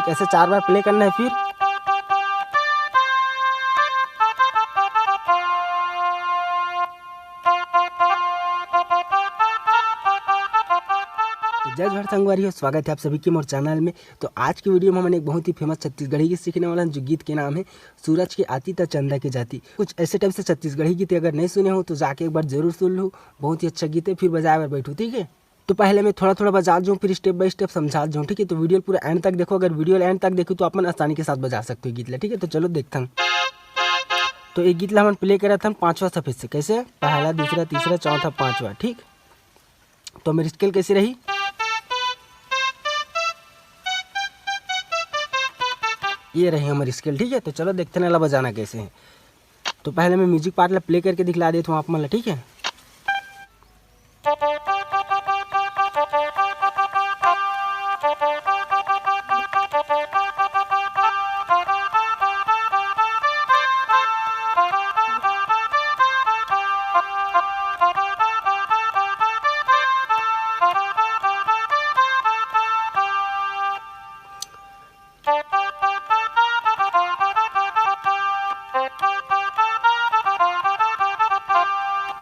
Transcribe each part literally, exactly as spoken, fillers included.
ऐसे चार बार प्ले करना है। फिर तो जय जोहार संगवारी हो, स्वागत है आप सभी के मोर चैनल में। तो आज की वीडियो में हमन एक बहुत ही फेमस छत्तीसगढ़ी गीत सीखने वाला हैं, जो गीत के नाम है सूरज के आती त चंदा के जाती। कुछ ऐसे टाइप से छत्तीसगढ़ी गीत अगर नहीं सुने हो तो जाके एक बार जरूर सुन लो, बहुत ही अच्छा गीत है। फिर बजाए बर बैठो, ठीक है। तो पहले मैं थोड़ा थोड़ा बजा दूँ, फिर स्टेप बाय स्टेप समझा दूँ, ठीक है। तो वीडियो पूरा एंड तक देखो, अगर वीडियो एंड तक देखो तो अपन आसानी के साथ बजा सकते हो गीत ला, ठीक है। तो चलो देखते हैं। तो एक गीत ला हमन प्ले करत हन पांचवा सफेद से। कैसे? पहला, दूसरा, तीसरा, चौथा, पांचवा, ठीक। तो मेरी स्केल कैसी रही? ये रही हमारी स्केल, ठीक है। तो चलो देखते हैं एला बजाना कैसे है। तो पहले मैं म्यूजिक पार्ट ला प्ले करके दिखला देता हूँ आप मन ला, ठीक है।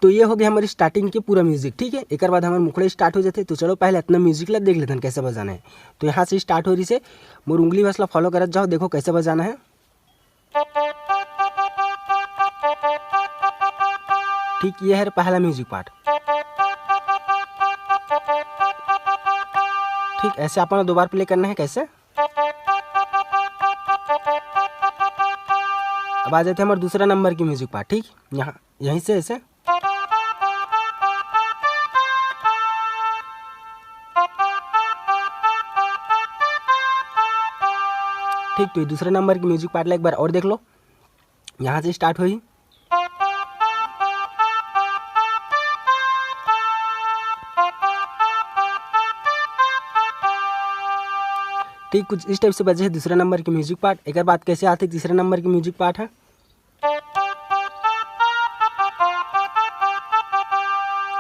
तो ये हो गया हमारी स्टार्टिंग के पूरा म्यूजिक, ठीक है। एक बाद हमारा मुखड़ा स्टार्ट हो जाते। तो चलो पहले अपना म्यूजिक ला देख लेते हैं कैसे बजाना है। तो यहाँ से स्टार्ट हो रही से, मोर उंगली बस ला फॉलो करत जाओ, देखो कैसे बजाना है। ठीक, ये है पहला म्यूजिक पार्ट। ठीक, ऐसे अपन दो बार प्ले करना है। कैसे? अब आ जाते हैं हमारे दूसरा नंबर की म्यूजिक पार्ट, ठीक, यहाँ, यहीं से ऐसे। ठीक, तो ये दूसरे नंबर की म्यूजिक पार्ट ला एक बार और देख लो, यहाँ से स्टार्ट हुई। ठीक, कुछ इस टाइप से बजे है दूसरा नंबर की म्यूजिक पार्ट। एक बात कैसे आते तीसरे नंबर की म्यूजिक पार्ट है।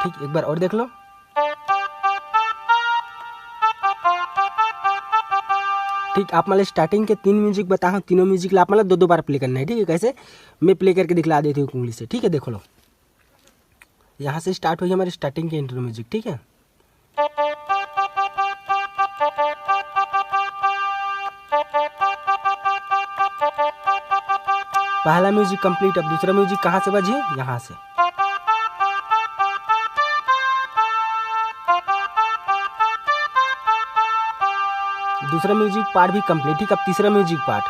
ठीक, एक बार और देख लो। ठीक, आप मतलब स्टार्टिंग के तीन म्यूजिक बता हूँ, तीनों म्यूजिक ला आप मतलब दो दो बार प्ले करना है, ठीक है। कैसे? मैं प्ले करके दिखला देती हूँ उंगली से, ठीक है। देखो लो, यहाँ से स्टार्ट हुई हमारी स्टार्टिंग के इंट्रो म्यूजिक, ठीक है। पहला म्यूजिक कंप्लीट। अब दूसरा म्यूजिक कहाँ से बजी? यहाँ से। दूसरा म्यूजिक पार्ट भी कंप्लीट। ठीक, अब तीसरा म्यूजिक पार्ट।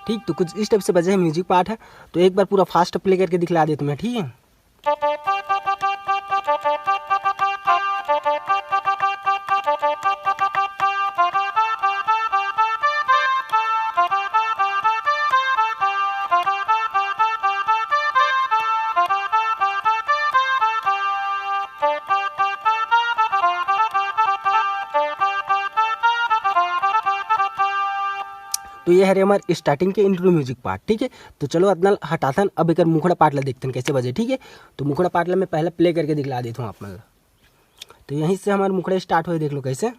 ठीक, तो कुछ इस टाइप से बजे है म्यूजिक पार्ट है। तो एक बार पूरा फास्ट प्ले करके दिखला देता हूँ मैं, ठीक है। तो ये हरे हमार स्टार्टिंग के इंट्रो म्यूजिक पार्ट, ठीक है। तो चलो अतना हटाथन, अब एकर मुखड़ा पार्ट ला देखथन कैसे बजे, ठीक है। तो मुखड़ा पार्ट ला मैं पहले प्ले करके दिखला देता हूँ आप मन ला। तो यहीं से हमार मुखड़ा स्टार्ट होए, देख लो कैसे।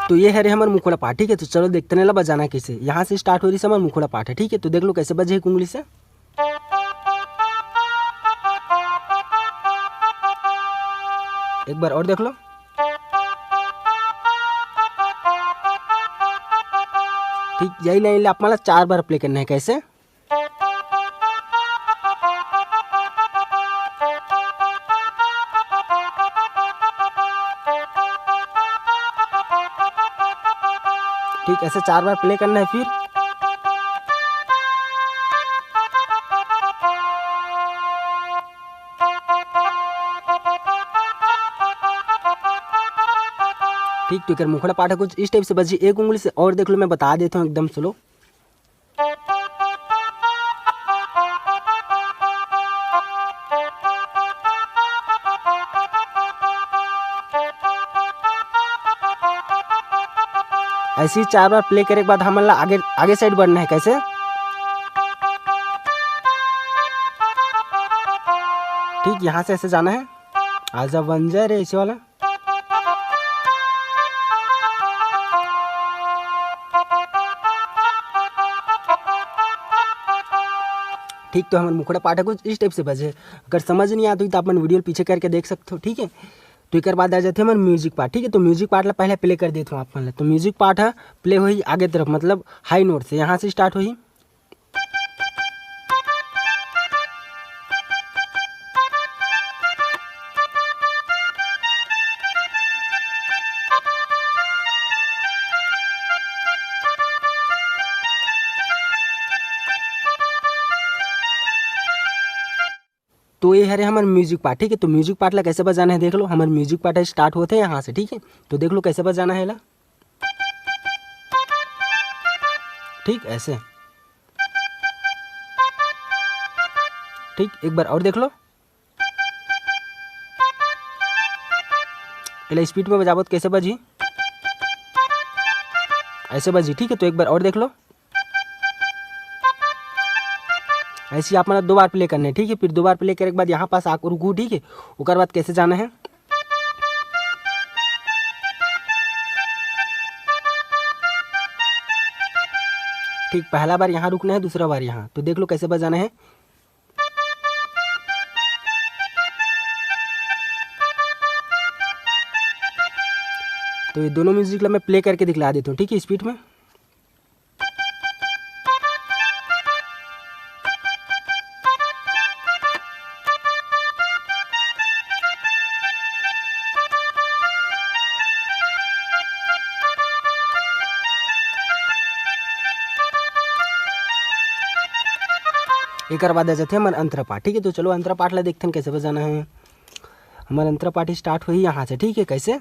तो ये हरे हमर मुखड़ा पाठ, ठीक है। तो चलो देखते हैं ला बजाना कैसे। यहाँ से स्टार्ट हो रही से हमर मुखड़ा पाठ है, ठीक है। तो देख लो कैसे बजे एक उंगली से। एक बार और देख लो। ठीक, यही लाइन ला आप मन ला चार बार प्ले करना है। कैसे? ठीक, ऐसे चार बार प्ले करना है। फिर ठीक, तो एकर मुखड़ा पाठ ह कुछ इस type से बजही। एक उंगली से और देख लो, मैं बता देता हूँ एकदम slow। ऐसे ही चार बार play करे के बाद हमन ला आगे, आगे side बढ़ना है। कैसे? ठीक, यहाँ से ऐसे जाना है, आजा बन जा रे, ऐसे वाला। ठीक, तो हमर मुखड़ा पाठ ह कुछ इस type से बजे। अगर समझ नहीं आत होही, तो आप मन video ल पीछे करके देख सकते हो, ठीक है। तो एकर बाद आ जाथे हमर music part, ठीक है। तो music part ला पहले play कर देत हूँ आप मन ला। तो music part ह play होही आगे तरफ, मतलब high note से, यहाँ से start होही। तो ये हरे हमर music part, ठीक है। तो music part ला कैसे बजाना है देख लो, हमर music part start होथे यहाँ से, ठीक है। तो देख लो कैसे बजाना है ला, ठीक ऐसे, ठीक। एक बार और देख लो, एला speed में बजाबो तो कैसे बजही, ऐसे बजही, ठीक है। तो एक बार और देख लो, ऐसे ही आप मन दो बार play करना है, ठीक है। फिर दो बार play करे के बाद यहाँ पास आके रुकहू, ठीक है। ओकर बाद कैसे जाना है, ठीक, पहला बार यहाँ रुकना है, दूसरा बार यहाँ। तो देख लो कैसे बजाना है। तो ये दोनों music ला मैं play करके दिखला देता हूँ, ठीक है, speed में। एकर बाद आ जाथे हमर अंतरा पाठ, ठीक है। तो चलो अंतरा पाठ ला देखथन कैसे बजाना है। हमर अंतरा पाठ start होही यहाँ से, ठीक है। कैसे?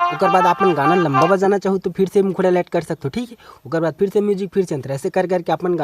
ओकर बाद आप मन गाना लंबा बजाना चाहो तो फिर से मुखड़ा लैट कर सकथो, ठीक है। ओकर बाद फिर से music, फिर से अंतरा, ऐसे कर करके आप मन